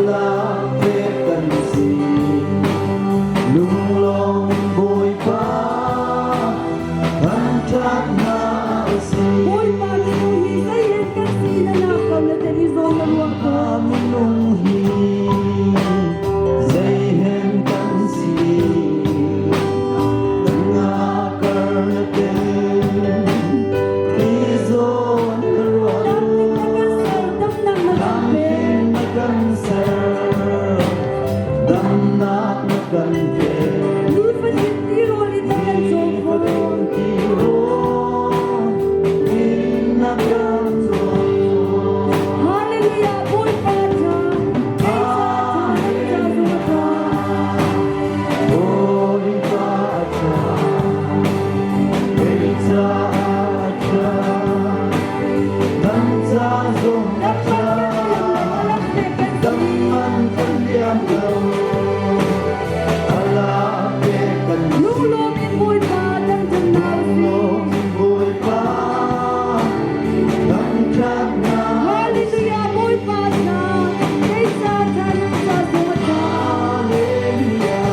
Alak pek kan si. Lunglawm Bawipa thangṭhat hna usih. Bawipa minung hi zeihen kan si na nak ko na ten i zawn na ruang ko. Minung hi zeihen kan si. Ngakar na ten i zawn na ruah Tlamtling na kan ser, damnak na kan pek. Tlamtling na kan ser, damnak na kan pek. Nifatin tirawl in na kan cawm Nifatin fawn. tirawl in na kan cawm fawn. Hallelujah, Bawipa ṭha, kei ca ṭha, nan ca zong a ṭha. Bawipa ṭha, kei caah ṭha, nan ca zong a Dam ṭha. man kan liam lo, a lak pek kan Dam si. man kan liam lo, a lak pek kan si. Lunglawm in Bawipa thangṭhat hna usih. Bawipa thangṭhat hna Hallelujah, Bawipa ṭha, kei ca ṭha, nan ca zong a ṭha. Hallelujah,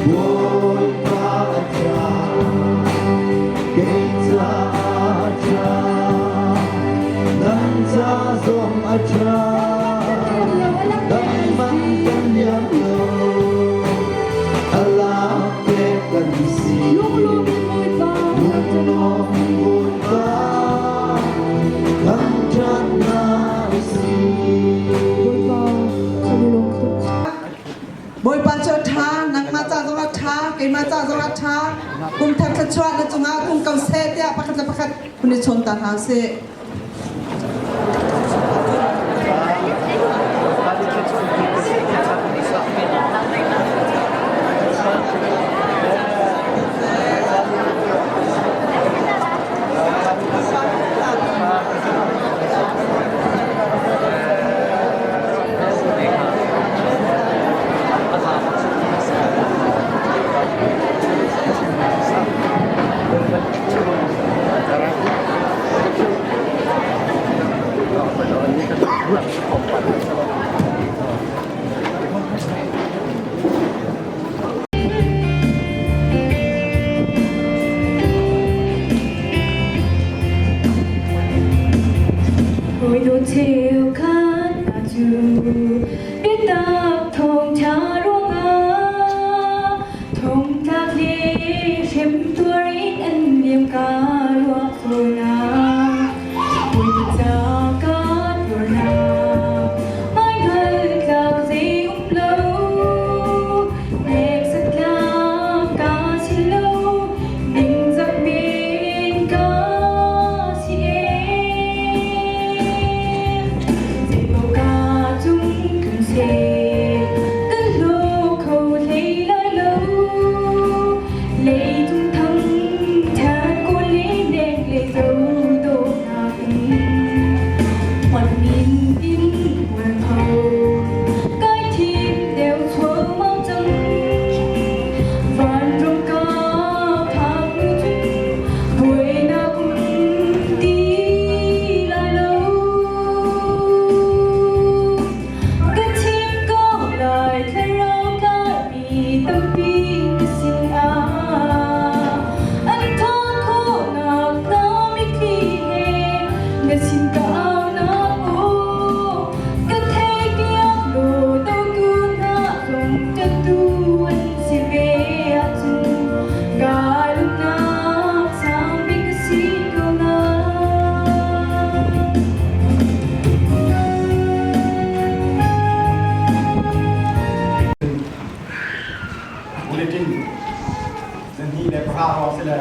Bawipa a ṭha, kei caah a ṭha, nan ca zong a ṭha. Dam man kan liam lo, a lak pek Dam kan man si. kan liam lo, a lak pek kan si. Lunglawm in Bawipa thangṭhat hna Lunglawm usih. Bawipa thangṭhat hna usih. Bawipa, kan i lawm tuk. Bawipa cu a ṭha, nangmah ca zong a ṭha, keimah ca zong a ṭha. Kum thar thluachuah na cungah tlung ko seh tiah pakhat le pakhat hun i chawn ta hna usih. Hawi dawt cheukhat hna cu biatak thawngṭha ruangah thongtlak le hrem tuar in an liam ka ruah zawnah Bawipa ca ka tuarnak hmaihngal tlak zei um lo hneksak tlak ka si lo ningzak men ka si ee. Zeipaoh ka cung tlung seh kan hlaw kho hlei lai lo leitung thang ṭhat kawl le nek le zo dawhnak in hmual in mualpho kai thim deuh thluahmah cang vanram ka phak hnu cun buainak um ti lai lo ka chim ko lai thlarau tlaimi tampi ka sin ah an thawh khawhnak na mitthli he na sin ka au nak aw ka theihpiak law dotu hna zong ṭantu an si ve ahcun kaa lawmhnak sangbik a si ko lai. Bulletin zahnih le pahra hrawng si le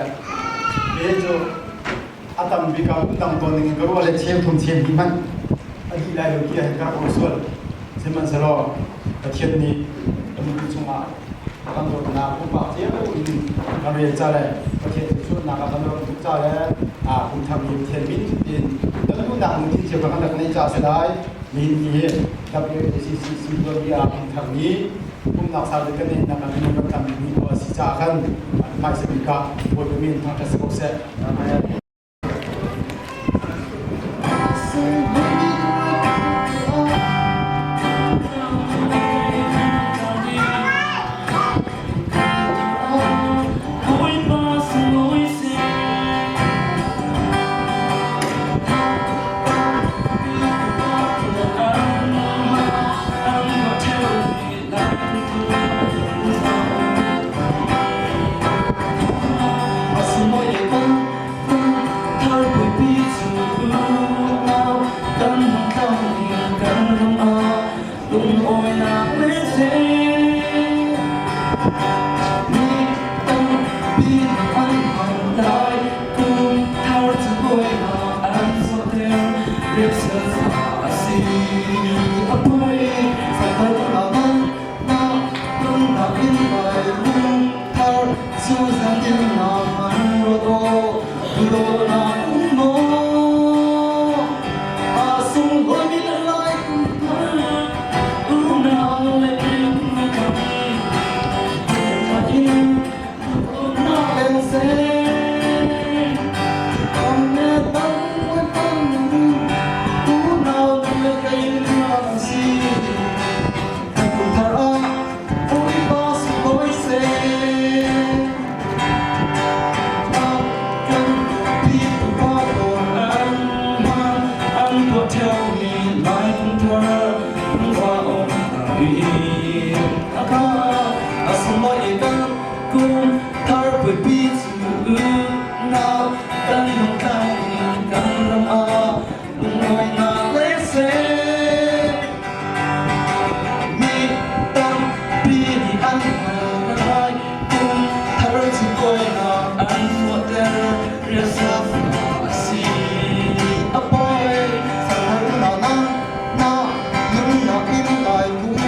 ke cu a tam bik ah dang tawn ding in ka ruah le cheu thum cheu hnih hmanh a dih lai lo tiah hin ka rak ruah sual. Sihmanhsehlaw Pathian nih kan nupi chungah a kan dawtnak pumpak cio in kan rel ca le Pathian thluachuahnak a kan rak tuk ca le kum thar ni Pathian min in kan duhnak lungthin cio kan rak neih ca a si lai. Nihin hi WACCC tuanbia ah kum thar ni pumnak sang bik kan neihnak kan minung kan tam bikmi khua a si caah khan hmaisa bik ah Bawipa min thangṭhat si ko seh. Amen. Lungawinak le seh mi tampi an hman lai. Kum thar cu buainak an sawhter, riapsal a si. A puai sakhat a na nunnak in lai lung thar cu zatin na man ruat aw duhlonak um maw a sunglawi lai unau le na kam in nak seh Am ne dang we pan unau le kai na si Kum thar ah Bawipa sunglawi seh. A kan pipupa pawl an hman an tuah ṭheomi Lai kum thar lungva um hna a kha a sunglawi kan kum thar puaipi cu unau kan lungtlang in kan ram ah lungawinak le seh. Mi tampi nih an hngal kum thar cu kawinak an tuahter riasaf a si. A poi thar na na na nunnak in lai kum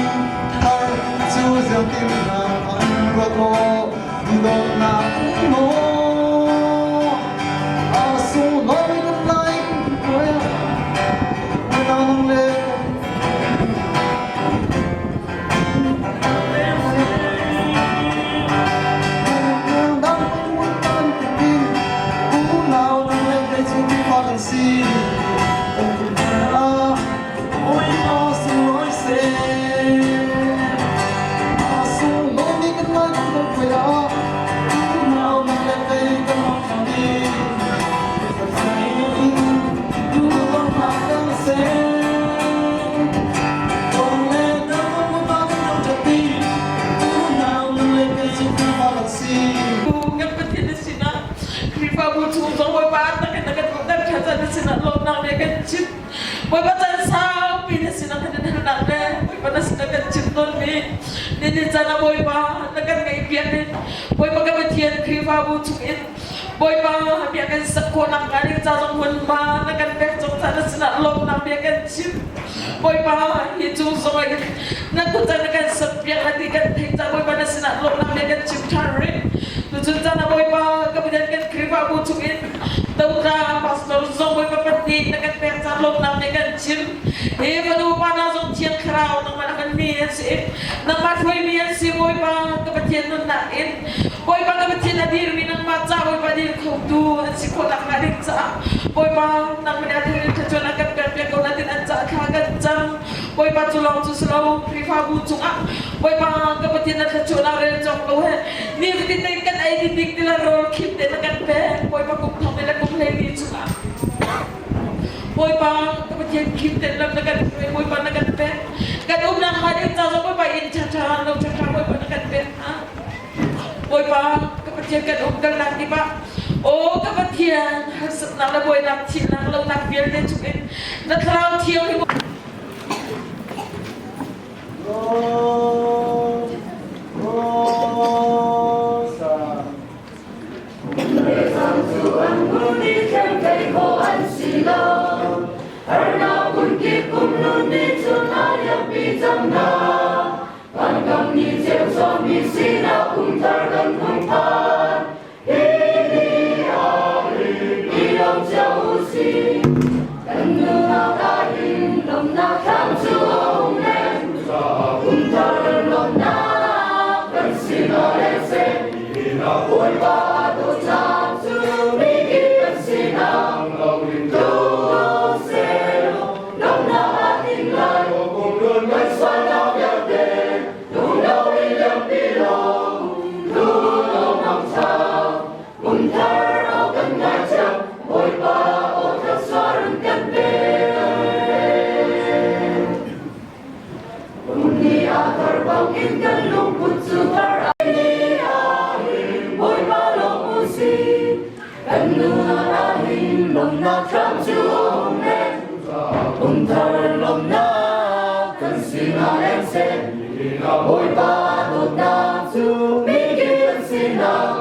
thar cu zeitin na an ruat maw duhdawtnak um maw a sunglawi kan lai kum nang le Kan Pathian na sinah Khrihfabu chung zong Bawipa tak in na kan umter ṭhan caan na sinah lawmnak le kan chim. Bawipa caan saupi na sinah kan in halnak le Bawipa na sinah kan chim tawnmi nihin caan ah Bawipa na kan ngaihpiak in Bawipa kan Pathian Khrihfabu chung in Bawipa bia kan sak khawhnak hnga ding ca zong hmunhma na kan pek cang caah na sinah lawmnak bia kan chim. Bawipa hi cu zong in na kut na kan sakpiak na ti kan theih ca Bawipa na sinah lawmnak bia kan chim ṭhan rih. Tuchun caan ah Bawipa ka Pathian kan Khrihfabu chung in Totla pastor zong Bawipa pahnih na kan pek ca lawmnak bia kan chim. Hi fanu pa hna zong Thiang Thlarau nangmah na kan mi an si. Nangmah hruaimi an si Bawipa ka Pathian nunnak in Bawipa ka Pathian a dirmi nangmah ca Bawipa dir khotu an si khawh nakhnga ding caah Bawipa nangmah nih a thil ṭha a kan pekpiak ko natin an caah thla kan cam. Bawipa cu lawng cu si lo Khrihfabu cungah Bawipa ka Pathian na thluachuahnak rel cawk ko he nifatin te kan ei ding ding tila rawl khim te na kan pek Bawipa kum thong le kum hleili chungah Bawipa ka Pathian khim te lam na kan hruai Bawipa na kan pek kan umnak hnga ding ca zong Bawipa inn ṭhaṭha lo ṭhaṭha Bawipa na kan pek hna. Bawipa ka Pathian kan umkalnak kip ah aw ka Pathian harsatnak le buainak thihnak lonak vialte chungin na thlarau thiang hi Kan ni ceu sawmi sinah kumthar kan hung phan. Hi ni ah i lawm cio u sih. Kan nunnak ah hin lawmnak thlam cu a um len. Kumthar lawmnak kan sinah le seh. Bawipa dawtnak cu mikip kan sinah tlung seh. Lawmnak ah tling lai. Kan sualnak vialte lunglo in liampi law lung mangtha kum thar aw kan ngai cio Bawipa aw thluachuah run kan pe. Kum ni ah thar bang in kan lungput cu thar ai ni ah hin Bawipa lawm u sih. Kan nunnak ah hin lawmnak hram cu a um len. Kum thar lawmnak kan sinah. Bawipa dawtnak cu mikip an sinah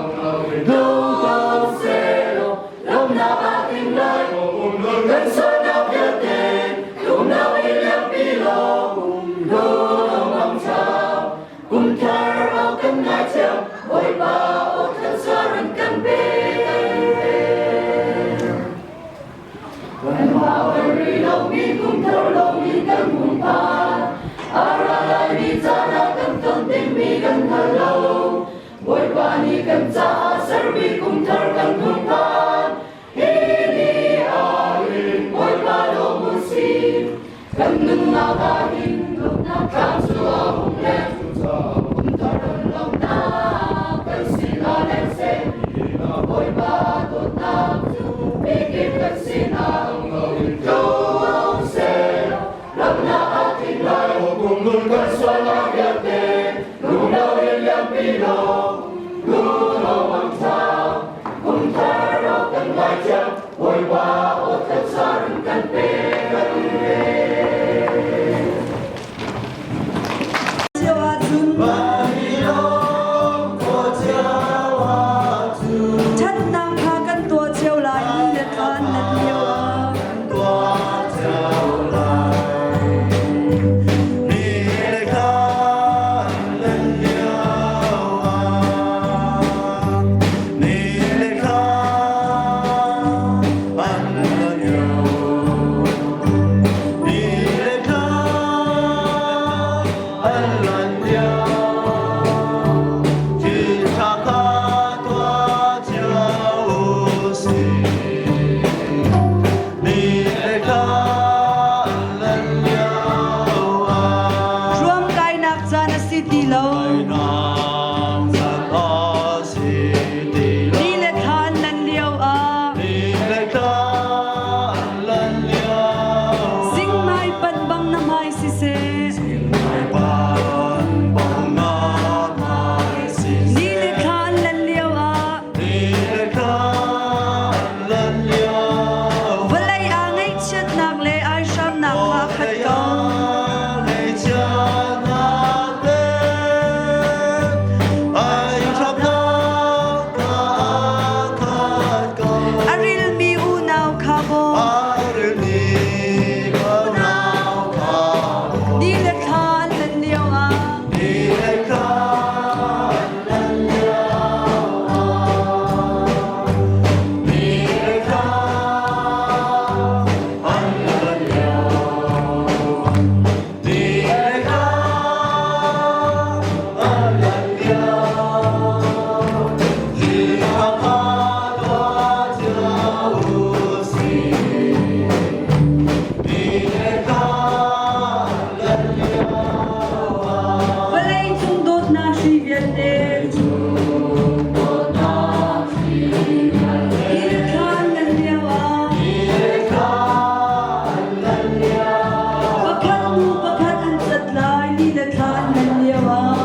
tlung ko sehlaw lawmhnak aa tling lai. Kan sualnak vialte lungno i liampi law lung ang ṭha. Kum thar aw kan ngai cio, Bawipa aw thluachuah run kan pe. Kan hau rih lomi kum thar lomi kan hung phan. A ra laimi caan ah kan ton dingmi kan hngal lo. Bawipa nih kan caah sermi kum thar kan hung phan. Hi ni ah hin Bawipa lawm u sih. Kan nunnak ah hin lawmhnak tlang cu a hung leng. Kum thar lawmhnak kan sinah leng seh. Bawipa dawtnak cu mikip kan sinah tlung seh. Lawmhnak aa tling lai. Kan sualnak vialte lunglo in liampi law lung ang ṭha. Kum thar aw kan ngai cia, Bawipa aw thluachuah run kan pe. Cio ahcun ṭhatnak kha kan tuah cio lai ni le thlan nan lio ah. Ruamkainak caan a si ti lo. Ni le thla an lan lio ah. Zingmai panh bang na hmai siseh. Ni le thla an lan lio ah. Vawlei aa ngaihchiatnak le aihramnak kha a khat ko. A rilmi unau kha bawm. Ni le thla an lan lio ah. Vawlei cung dawtnak hri vialte hi le thla an lan lio ah pakhat hnu pakhat an cat lai ni le thla an lan lio ah.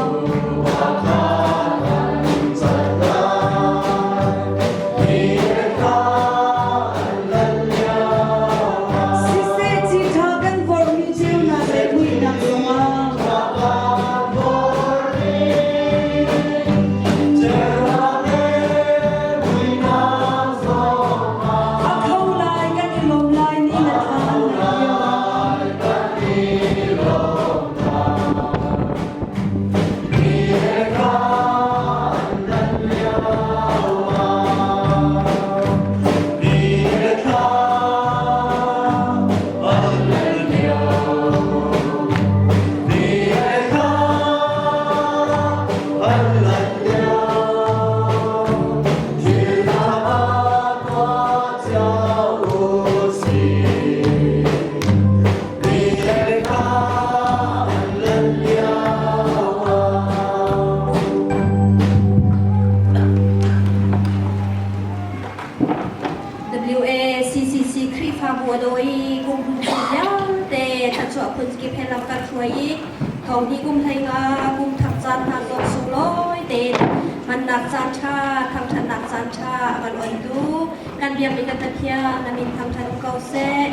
Siseh ci ṭha kan vorhmi ceunak le muihnak zongah a kho lai kan i lawm lai ni le thla an lan lio ah. WACCC Khrihfabu a daw i kum hlun chung vialte thluachuah phun kip he lam kan hruai i thong hi kum hlei nga kum thak caan hna zong sunglawi tein hmannak caan ṭha thangṭhatnak caan ṭha a kan ontu kan biakmi kan Pathian na min thangṭhat um ko seh.